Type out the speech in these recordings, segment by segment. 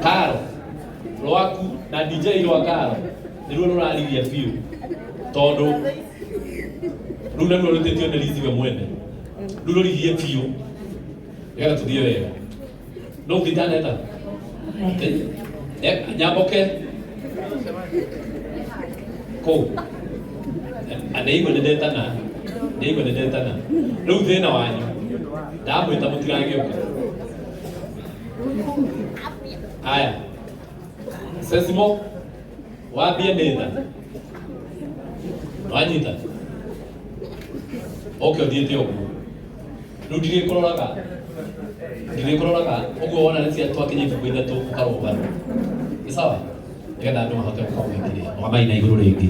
Karo rwaku na DJ rwa karo nĩruo rũraririe biũ tondũ rũu naruo rũtĩtio nĩ Lizzy we mwene, rũu rũrigie biũ nĩgetha tũthiĩ wega. No ũngĩtaneta nyamboke kũu nĩigua nĩndetana, nĩigua nĩndetana. Rĩu thĩna wanyu ndamwĩta mũtiragĩũka. Aya, Sesimo wambie nĩtha wanyita oke ũthiĩte ũguo. Rĩu ndirĩkũroraga, ndirĩkũroraga ũguo wona nĩ cia twakinya ibungo ithatũ ũkarũgama. Nĩ sawa, nĩgetha andũ mahote gũkorwo mekĩrĩa ũkamaina igũrũ rĩngĩ.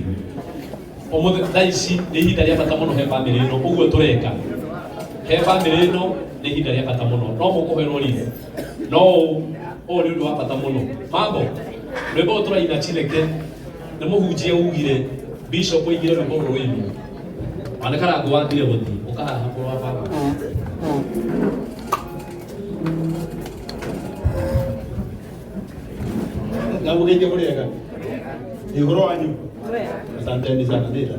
Ũmũthĩ thaa ici nĩ ihinda rĩa bata mũno he bamĩrĩ ĩno, ũguo tũreka he bamĩrĩ ĩno nĩ ihinda rĩa bata mũno. No mũkũherwo risi no ũũ nĩ ũndũ wa bata mũno. Mambo rwĩmbo ũyũ tũraina Chineke nĩ mũhunjia ugire, bishop oigire rwĩmbo rũrũ rũinwo ona karango wambire gũthiĩ ũkahaha mũrũ wa baba. Ndamũgeithia mũrĩ ega. Nĩ ũhoro wanyu? Asanteni sana nĩta.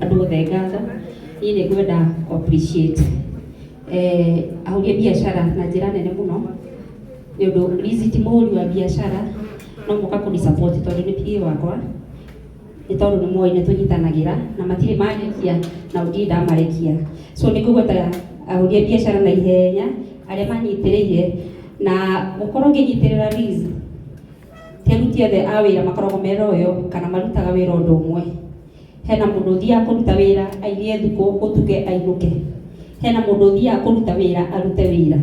Andũ othe ngatho. Niĩ nĩ ngwenda kũ appreciate ahũri a biacara na njĩra nene mũno, nĩ ũndũ Lizzy ti mũhũri wa biacara, no mũka kũni support tondũ nĩ PA wakwa, nĩ tondũ nĩ moĩ nĩ tũnyitanagĩra na matirĩ mandekia na ndirĩ ndamarekia. So nĩ ngũgweta ahũri a biacara na ihenya arĩa manyitĩrĩire na gũkorwo ngĩnyitĩrĩra Liz. Ti aruti othe a wĩra makoragwo me loyal kana marutaga wĩra ũndũ ũmwe. Hena mũndũ ũthiaga kũruta wĩra airie thukũ ũtuke ainũke, hena mũndũ ũthiaga kũruta wĩra arute wĩra.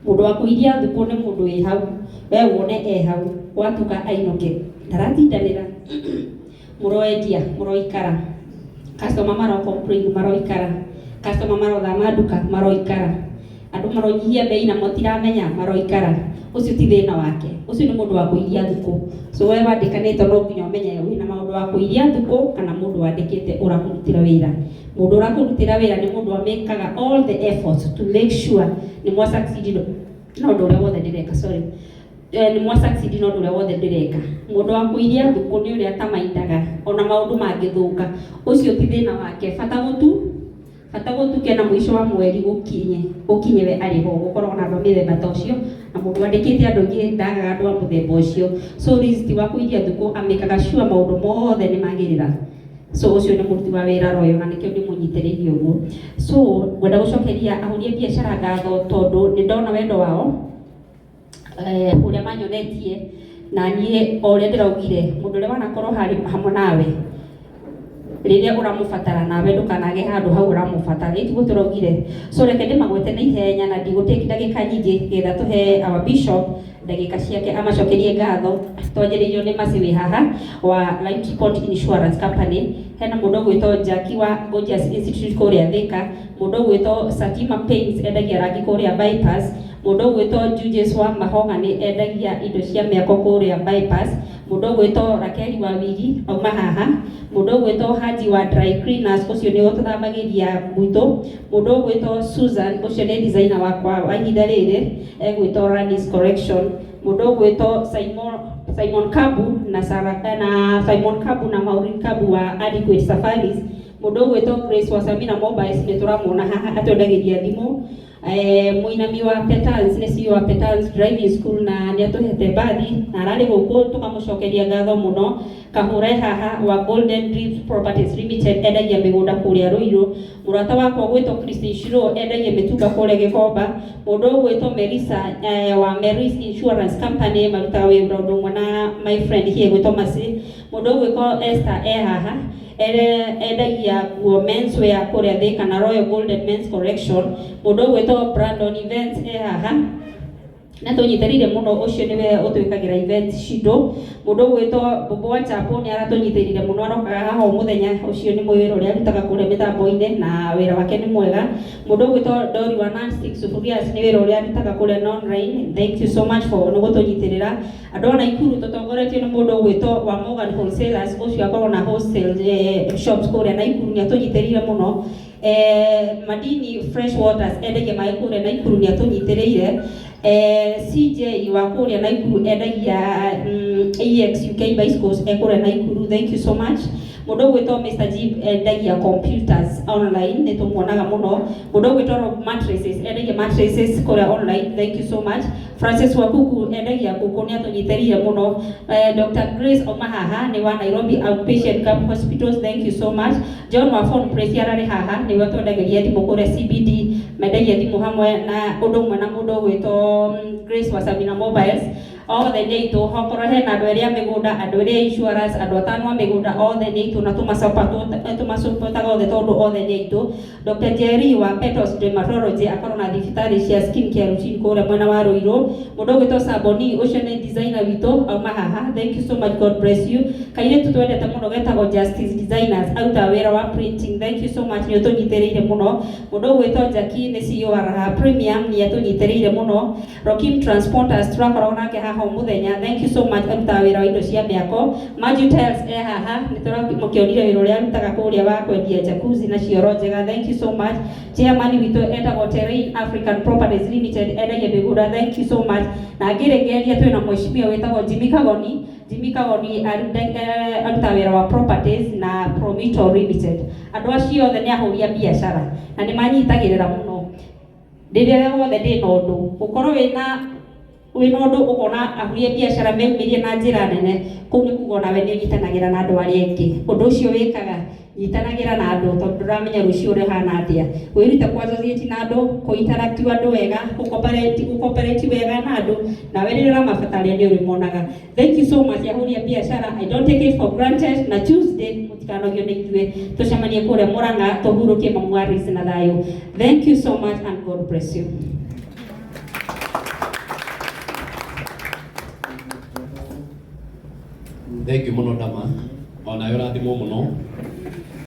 Mũndũ wa kũiria thukũ nĩ mũndũ wĩ hau, we wone e hau, gwatuka ainũke, ndaratindanĩra. Mũroendia mũroikara, customer maro complain maroikara, customer marothama nduka maroikara, andũ maronyihia bei na matiramenya maroikara. Ũcio ti thĩna wake, ũcio nĩ mũndũ wa kũiria thukũ. So we wandĩkanĩte no nginya ũmenye wĩna maũndũ wa kũiria thukũ kana mũndũ wandĩkĩte ũrakũrutĩra wĩra. Mũndũ ũrakũrutĩra wĩra nĩ mũndũ amĩkaga all the efforts to make sure nĩ mwa succeed na ũndũ ũrĩa wothe ndĩreka. Sorry, nĩ mwa succeed na ũndũ ũrĩa wothe ndĩreka. Mũndũ wa kũiria thukũ nĩ ũrĩa atamaindaga ona maũndũ mangĩthũka, ũcio ti thĩna wake. Bata gũtuke na mũico wa mweri gũkinye gũkinye we arĩ ho. Gũkoragwo na andũ a mĩthemba ta ũcio, na mũndũ wandĩkĩte andũ aingĩ ndagaga andũ a mũthemba ũcio. So Liz ti wa kũiria thukũ, amĩkaga sure maũndũ mothe nĩ magĩrĩra. So ũcio nĩ mũruti wa wĩra royo, na nĩkĩo ndĩmũnyitĩrĩire ũguo. So ngwenda gũcokeria ahũri a biacara ngatho tondũ nĩ ndona wendo wao, ũrĩa manyonetie, na niĩ o ũrĩa ndĩraugire, mũndũ ũrĩa wanakorwo harĩ hamwe nawe rĩrĩa ũramũbatara, nawe ndũkanage handũ hau ũramũbatara. Ĩ tiguo tũraugire? So reke ndĩmagwete na ihenya na ndigũtĩki ndagĩka nyingĩ, getha tũhe our bishop ndagĩka ciake amacokerie ngatho. Twanjĩrĩirio nĩ Mercy wĩ haha wa Light Port Insurance Company, hena mũndũ ũgwĩtwo Jackie wa Gorgeous Institute kũrĩa Thika, mũndũ ũgwĩtwo Satima Paints endagia rangi kũrĩa Bypass, mũndũ ũgwĩtwo Juges wa Mahogany endagia indo cia mĩako kũrĩa Bypass, mũndũ ũgwĩtwo Rakeli wa Wigi auma haha, mũndũ ũgwĩtwo Haji wa Dry Cleaners, ũcio nĩwe ũtũthambagĩria gwitũ, mũndũ ũgwĩtwo Susan, ũcio nĩ designer wakwa wa ihinda rĩrĩ, egwĩtwo Ranis Correction, mũndũ ũgwĩtwo Simon Kabu na Sarah, na Simon Kabu na Maureen Kabu wa Adequate Safaris, mũndũ ũgwĩtwo Grace wa Samina Mobiles, nĩ tũramuona haha atwendagĩria thimũ, mũinami wa Petals nĩ CEO wa Petals Driving School na nĩ atũhete bathi na ararĩ gũkũ, tũkamũcokeria ngatho mũno. Kahũre haha wa Golden Dreams Properties Limited, endagia mĩgũnda kũrĩa Ruiru. Mũrata wakwa gwĩtwo Christine Shiro endagia mĩtumba kũrĩa Gĩkomba. Mũndũ ũgwĩtwo Melissa wa Meris Insurance Company, marutaga wĩra ũndũ ũmwe na my friend here gwĩtwo Mercy. Mũndũ ũgwĩtwo Esther e haha, endagia nguo menswear kũrĩa Thika na Royal Golden Men's Collection. Mũndũ ũgwĩtwo Brandon Events e haha. Na tũnyitĩrĩire mũno, ũcio nĩwe ũtwĩkagĩra event citũ. Mũndũ ũgwĩtwo Bobo wa Chapo nĩ aratũnyitĩrĩire mũno, arokaga haha o mũthenya. Ũcio nĩ wĩra ũrĩa arutaga kũrĩa mĩtambo-inĩ na wĩra wake nĩ mwega. Mũndũ ũgwĩtwo Dori wa Non-Stick Sufurias nĩ wĩra ũrĩa arutaga kũrĩa online. Thank you so much for nĩ gũtũnyitĩrĩra. Andũ a Naikuru tũtongoretio nĩ mũndũ ũgwĩtwo wa Morgan Wholesalers, ũcio akoragwo na wholesale shops kũrĩa Naikuru, nĩ atũnyitĩrĩire mũno. Madini Fresh Waters endagia maĩ kũrĩa Naikuru, nĩ atũnyitĩrĩire. CJ wa kũrĩa Naikuru endagia EX UK bicycles e kũrĩa Naikuru, thank you so much. Mũndũ ũgwĩtwo Mr. Jeep endagia computers online, nĩ tũmuonaga mũno. Mũndũ ũgwĩtwo Rob Mattresses endagia mattresses kũrĩa online, thank you so much. Francis Wakuku endagia ngũkũ, nĩ atũnyitĩrĩire mũno. Dr. Grace Omahaha nĩ wa Nairobi Outpatient Camp Hospitals, thank you so much. John wa Phone Press ararĩ haha, nĩwe twendagĩria thimũ kũrĩa CBD, mendagia thimũ hamwe na ũndũ ũmwe na mũndũ ũgwĩtwo Grace wa Sabina Mobiles. Othe nĩ aitũ. Okorwo hena andũ erĩ a mĩgũnda, andũ erĩ a insurance, andũ atano a mĩgũnda, othe nĩ aitũ na tũmasupportaga othe tondũ othe nĩ aitũ. Dr. Jerry wa Petals Dermatology akorwo na thibitarĩ cia skin care routine kũrĩa mwena wa Ruiru. Mũndũ ũgwĩtwo Saboni, ũcio nĩ designer witũ, auma haha, thank you so much, God bless you. Kairĩtu twendete mũno getagwo Justice Designers arutaga wĩra wa printing, thank you so much, nĩ ũtũnyitĩrĩire mũno. Mũndũ ũgwĩtwo Jackie nĩ CEO wa Raha Premium, nĩ atũnyitĩrĩire mũno. Rokim Transporters tũrakoragwo nake haha o mũthenya, thank you so much, arutaga wĩra wa indo cia mĩako. Maju Tiles e haha, nĩ tũramũkĩonire wĩra ũrĩa arutaga kũrĩa wa kwendia jacuzzi na cioro njega, thank you so much. Chairman witũ etagwo Terrain African Properties Limited, endagia mĩgũnda, thank you so much. Na ngĩrĩkĩrĩria twĩna mheshimiwa wĩtagwo Jimmy Kagoni. Jimmy Kagoni arutaga wĩra wa properties na Promito Limited. Andũ acio othe nĩ ahũri a biacara na nĩ manyitagĩrĩra mũno rĩrĩa wothe ndĩna ũndũ. Gũkorwo wĩna ũndũ ũkona ahũri a biacara meyumĩrie na njĩra nene, kũu nĩ kuga onawe nĩ ũnyitanagĩra na andũ arĩa angĩ. Ũndũ ũcio wĩkaga, nyitanagĩra na andũ tondũ ndũramenya rũciũ rũhana atĩa. Wĩrute kũ associate na andũ, kũ interact andũ wega, gũ cooperate wega na andũ, nawe rĩrĩa ũramabataria nĩ ũrĩmonaga. Thank you so much, ahũri a biacara. I don't take it for granted. Na Tuesday mũtikanogio nĩ ithuĩ, tũcemanie kũrĩa Murang'a, tũhurũkie Mamu na thayũ. Thank you so much and God bless you. Thank you mũno, Dama, onawe ũrathimwo mũno.